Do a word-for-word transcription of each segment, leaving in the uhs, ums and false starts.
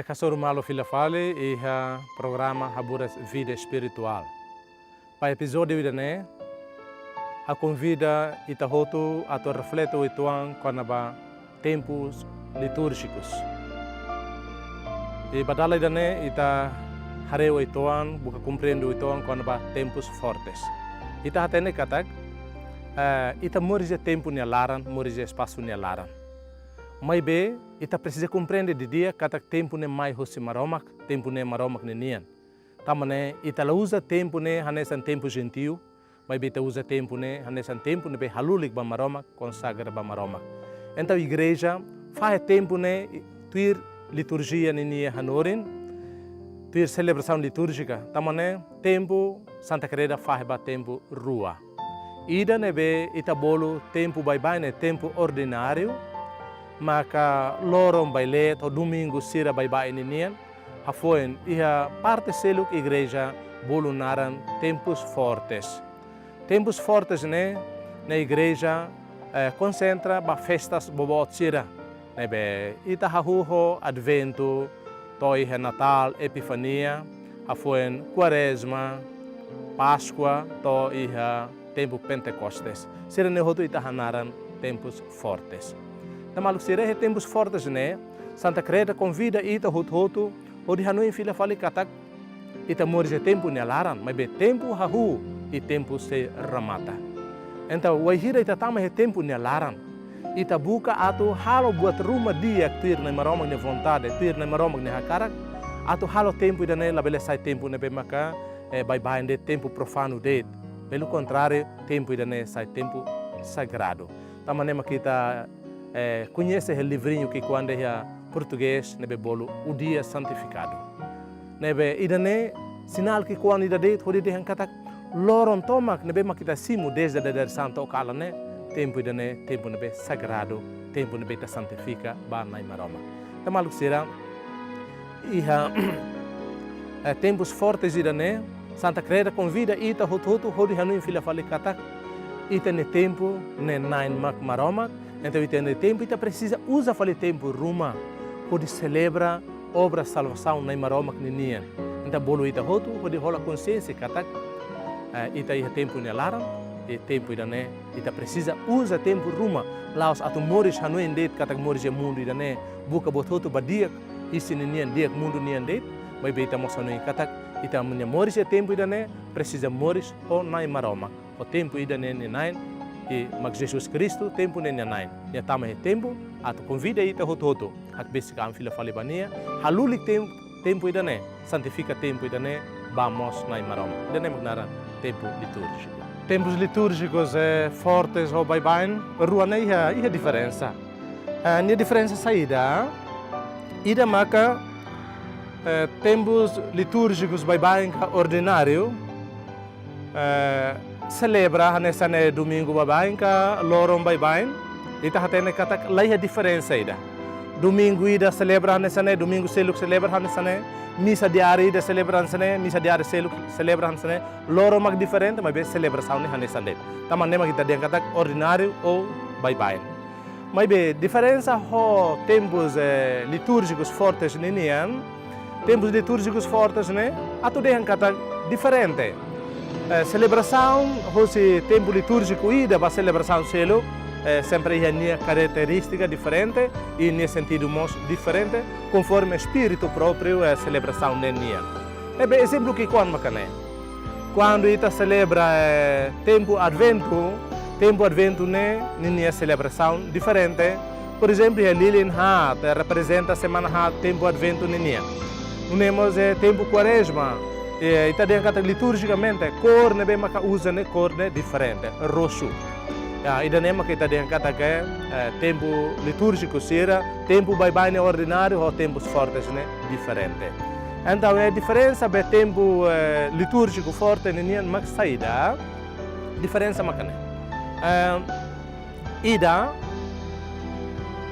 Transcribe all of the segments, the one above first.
Hasoru malu fila fali iha programa Haburas Vida Espirituál. Ba epizódiu ida-ne'e, ha'u konvida ita hotu atu reflete uitoan kona-ba tempus litúrjikus. I ba dala ida-ne'e ita haree uitoan, buka komprende uitoan kona-ba tempus fortes. Ita hatene katak, eh, ita moris iha tempu nia laran, moris iha espasu nia laran. Maibé, ita presiza komprende didi'ak katak tempu ne'e mai hosi Maromak, tempu ne'e Maromak ninian. Tanba ne'e, ita la uza tempu ne'e hanesan tempu jentiu, maibé ita uza tempu ne'e hanesan tempu ne'ebé halulik ba Maromak, konsagra ba Maromak. Entaun igreja fahe tempu ne'e tuir liturjia ninia hanorin, tuir selebrasaun litúrjika. Tanba ne'e tempu Santa Kreda fahe ba tempu rua. Ida ne'ebé ita bolu tempu baibain ne'e tempu ordináriu, maka loron baileet ho domingu sira baibain ninian, hafoin iha parte seluk igreja bolu naran tempus fortes. Tempus fortes ne'e, ne'e igreja, eh, konsentra ba festas boboot sira. Ne'ebé ita hahú ho Adventu, to'o iha Natál, Epifania, hafoin Kuarezma, Páskua, to'o iha tempu Pentekostes. Sira-ne'e hotu ita hanaran tempus fortes. Entaun maluk sira, iha tempus fortes ne'e, Santa Kreda konvida ita hotu-hotu hodi hanoin fila fali katak ita moris iha tempu nia laran, maibé tempu hahú i tempu sei remata. Entaun, wainhira ita tama iha tempu nia laran, ita buka atu halo buat ruma di'ak tuir Nai Maromak nia vontade, tuir Nai Maromak nia hakarak, atu halo tempu ida-ne'e labele sai tempu ne'ebé maka, eh, baibain de'it, tempu profanu de'it. Pelo contrário, tempu ida-ne'e sai tempu sagradu. Tanba ne'e mak ita, eh, koñese iha livrinhu ki'ikoan ida iha portugés ne'ebé bolu O Dia Santificado. Ne'ebé ida-ne'e sinál ki'ikoan ida de'it hodi dehan katak loron tomak ne'ebé mak ita simu dezde dadeer-saan to'o kalan ne'e, tempu ida-ne'e tempu ne'ebé sagradu, tempu ne'ebé ita santifika ba Nai Maromak. Entaun maluk sira, iha, eh, tempus fortes ida-ne'e, Santa Kreda konvida ita hotu-hotu hodi hanoin fila fali katak ita-nia tempu ne'e Nain mak Maromak, entaun ita-nia tempu ita presiza uza fali tempu ruma hodi selebra obra salvasaun Nai Maromak ninian. Entaun bolu ita hotu hodi hola konsiénsia katak, eh, ita iha tempu nia laran, i tempu ida-ne'e ita presiza uza tempu ruma, la'ós atu moris hanoin de'it katak moris iha mundu ida-ne'e buka buat hotu ba di'ak, isin ninian di'ak, mundu nian de'it, maibé ita mós hanoin katak ita-nia moris iha tempu ida-ne'e presiza moris ho Nai Maromak, ho tempu ida-ne'e nia Nain, i mak Jesus Kristu tempu ne'e nia Nain. Nia tama iha tempu atu konvida ita hotu-hotu hakbesik an fila fali ba nia, halulik tem-, tempu ida-ne'e, santifika tempu ida-ne'e ba mós Nai Maromak. Ida-ne'e mak naran tempu litúrjiku. Tempus litúrjikus, eh, fortes ou baibain, rua ne'e iha, iha diferensa. Eh, nia diferensa saida? Ida maka, eh, tempus litúrjikus baibain ka ordináriu, eh, selebra hanesan ne'e domingu baibain ka loron baibain, ita hatene katak la iha diferensa ida. Domingu ida selebra hanesan ne'e, domingu seluk selebra hanesan ne'e, misa diáriu ida selebra hanesan ne'e, misa diáriu seluk selebra hanesan ne'e, loron mak diferente, maibé selebrasaun ne'e hanesan de'it. Tanba ne'e mak ita dehan katak ordináriu ou baibain. Maibé diferensa ho tempus, eh, litúrjikus fortes ninian, tempus litúrjikus fortes ne'e, atu dehan katak diferente. Eh, selebrasaun hosi tempu litúrjiku ida ba selebrasaun seluk, eh, sempre iha nia karakterístika diferente i nia sentidu mós diferente, konforme espíritu própriu, eh, selebrasaun ne'e nian. Ne'ebé ezemplu ki'ikoan maka ne'e. Kuandu ita selebra, eh, tempu Adventu, tempu Adventu ne'e ninia selebrasaun diferente. Por ezemplu, iha lilin haat, eh, reprezenta semana haat, tempu Adventu ninian. Nune'e mós, eh, tempu Kuarezma, eh, ita dehan katak litúrjikamente, kór ne'ebé maka uza ne'e kór ne'e diferente, roxu. Ya, ida-ne'e maka ita dehan katak, eh, tempu litúrjiku sira, tempu baibain ne'e ordináriu, ho tempus fortes ne'e diferente. Entaun, eh, diferensa ba tempu, eh, litúrjiku forte ninian mak saida? Diferensa maka ne'e. Eh, ida,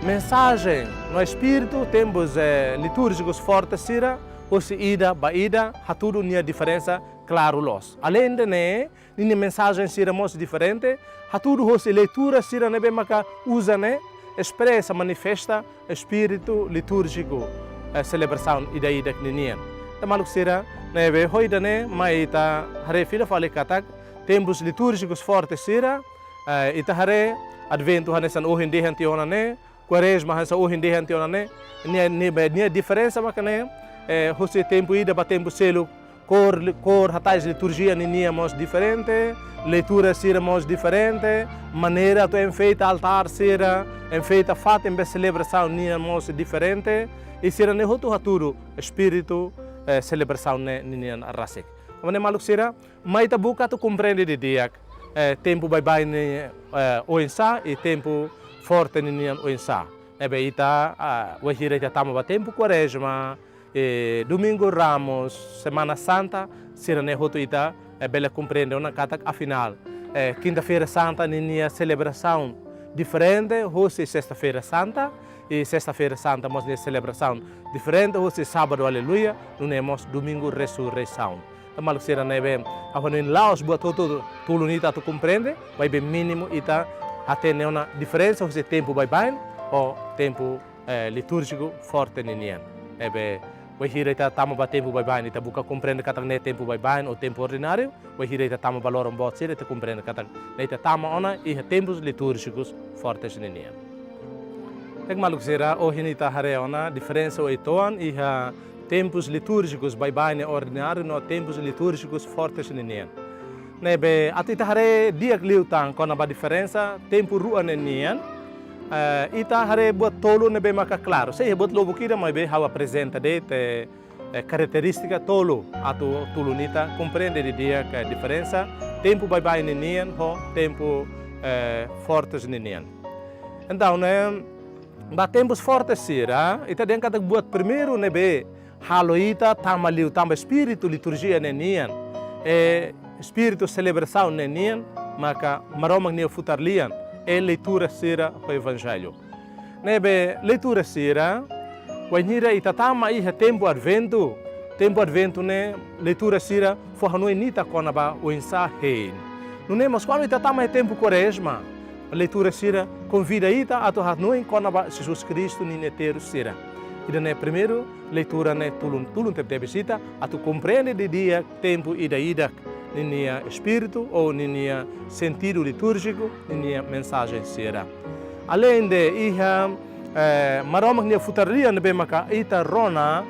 mensajen no espíritu tempus, eh, litúrjikus fortes sira, hosi ida ba ida, hatudu nia diferensa klaru loos. Aleinde ne'e, ninia mensajen sira mós diferente, hatudu hosi leitura sira ne'ebé maka uza ne'e, espresa, manifesta espíritu litúrjiku eh, selebrasaun ida-idak ninian. Entaun maluk sira, ne'ebé ho ida-ne'e mai ita haree fila fali katak tempus litúrjikus forte sira, eh, ita haree Adventu hanesan ohin dehan tiha ona ne'e, Kuarezma hanesan ohin dehan tiha ona ne'e, nia, nia, nia diferensa maka ne'e, eh, husi tempu ida ba tempu seluk, kór, kór hatais liturjia ninian mós diferente, leitura sira mós diferente, maneira atu enfeita altár sira, enfeita fatin ba selebrasaun nian mós diferente, i sira-ne'e hotu hatudu espíritu, eh, selebrasaun ne'e ninian rasik. Tanba ne'e maluk sira, mai ita buka atu komprende didi'ak, eh, tempu baibain ne'e, eh, oinsá i tempu forte ninian oinsá. Ne'ebé ita, ah, wainhira ita tama ba tempu Kuarezma, eh, Domingu Ramus, Semana Santa, sira-ne'e hotu ita, eh, bele komprende ona katak afinál, eh, Kinta-feira Santa ninia selebrasaun diferente husi Sesta-feira Santa, i Sesta-feira Santa mós nia selebrasaun diferente husi Sábadu Aleluia, nune'e mós Domingu Resureisaun. Entaun maluk sira, ne'ebé ha'u hanoin la'ós buat hotu tulun ita atu komprende, maibé mínimu ita hatene ona diferensa husi tempu baibain ho tempu, eh, litúrjiku forte ninian. Ne'ebé wainhira ita tama ba tempu baibain, ita buka komprende katak ne'e tempu baibain ou tempu ordináriu, wainhira ita tama ba loron boot sira, ita komprende katak ne'e ita tama ona iha tempus litúrjikus fortes ninian. Entaun maluk sira, ohin ita haree ona diferensa oituan iha tempus litúrjikus baibain ne'e ordináriu no tempus litúrjikus fortes ninian. Ne'ebé atu ita haree di'ak liután kona-ba diferensa tempu rua ne'e nian, eh, ita haree buat tolu ne'ebé maka klaru. Sei iha buat lubuk ida maibé ha'u aprezenta de'it, eh, eh, karakterístika tolu atu tulun ita komprende didi'ak, eh, diferensa tempu baibain ninian ho tempu, eh, fortes ninian. Entaun, eh, ba tempus fortes sira, ita dehan katak buat primeiru ne'ebé halo ita tama liután ba espíritu liturjia ne'e nian, eh, espíritu selebrasaun ne'e nian, maka Maromak nia futar lian, eh, leitura sira ho Evanjellu. Ne'ebé leitura sira, wainhira ita tama iha tempu Adventu, tempu Adventu ne'e leitura sira fó hanoin ita kona-ba oinsá hein. Nune'e mós kuandu ita tama iha tempu Kuarezma, leitura sira konvida ita atu hanoin kona-ba Jesus Kristu ninia terus sira. Ida-ne'e primeiru leitura ne'e tulun, tulun tebetebes ita atu komprende didi'ak tempu ida-idak ninia espíritu ou ninia sentidu litúrjiku, ninia mensajen sira. Aleinde iha, eh, Maromak nia futar lian ne'ebé maka ita rona,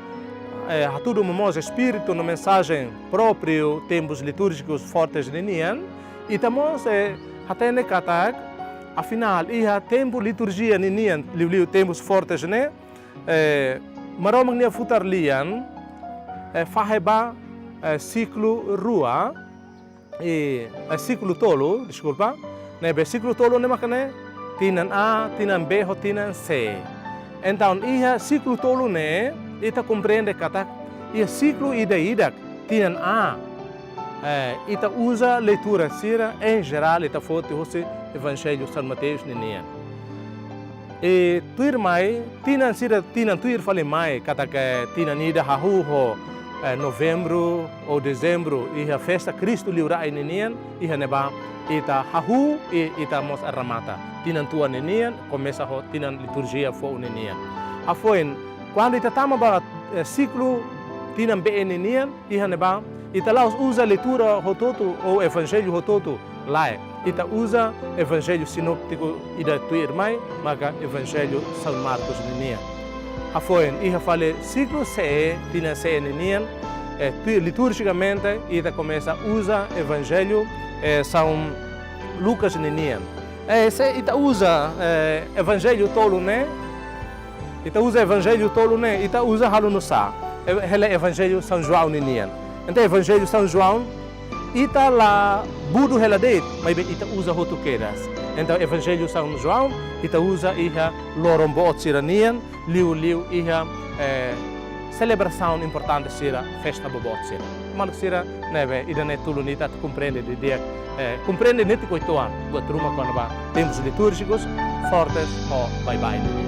eh, hatudu momoos espíritu no mensajen própriu tempus litúrjikus fortes ninian, ita mós, eh, hatene katak, afinál, iha tempu liturjia ninian, liuliu tempus fortes ne'e, eh, Maromak nia futar lian, eh, fahe ba, eh, siklu rua, i, eh, siklu tolu, deskulpa, ne'ebé siklu tolu ne'e maka ne'e, tinan A, tinan B, ho tinan C. Entaun, iha siklu tolu ne'e, ita komprende katak, iha siklu ida-idak, tinan A, eh, ita uza leitura sira, em geral, ita foti husi Evanjellu São Mateus ninian. I tuirmai, tinan sira, tinan tuir fali mai, katak tinan ida hahú ho, eh, Novembru ou Dezembru, iha festa Kristu Liurai ninian, iha ne'ebá ita hahú i ita mós remata. Tinan tuan ninian, komesa ho tinan liturjia foun ninian. Hafoin, kuandu ita tama ba, eh, siklu tinan B ninian, iha ne'ebá, ita la'ós uza leitura hotu-hotu ou Evanjellu hotu-hotu, lae. Ita uza Evanjellu sinóptiku ida tuirmai, maka Evanjellu São Marcos ninian. Hafoin, iha fali siklu C E, tinan C E ninian, eh, tu-, liturjikamente, ita komesa uza Evanjellu, eh, São Lucas ninian. Eh, se ita uza, eh, Evanjellu tolu ne'e, ita uza Evanjellu tolu ne'e, ita uza halo nu'usá? E-, hela Evanjellu São João ninian. Entaun Evanjellu São João, ita la budu hela de'it, maibé ita uza hotu kedas. Entaun Evanjellu São João, ita uza iha loron boot sira-nian, liuliu iha, eh, selebrasaun importante sira, festa boboot sira. Maluk sira, ne'ebé, ida-ne'e tulun ita atu komprende didi'ak, eh, komprende netik oituan, buat ruma kona-ba tempus litúrjikus, fortes ho baibain.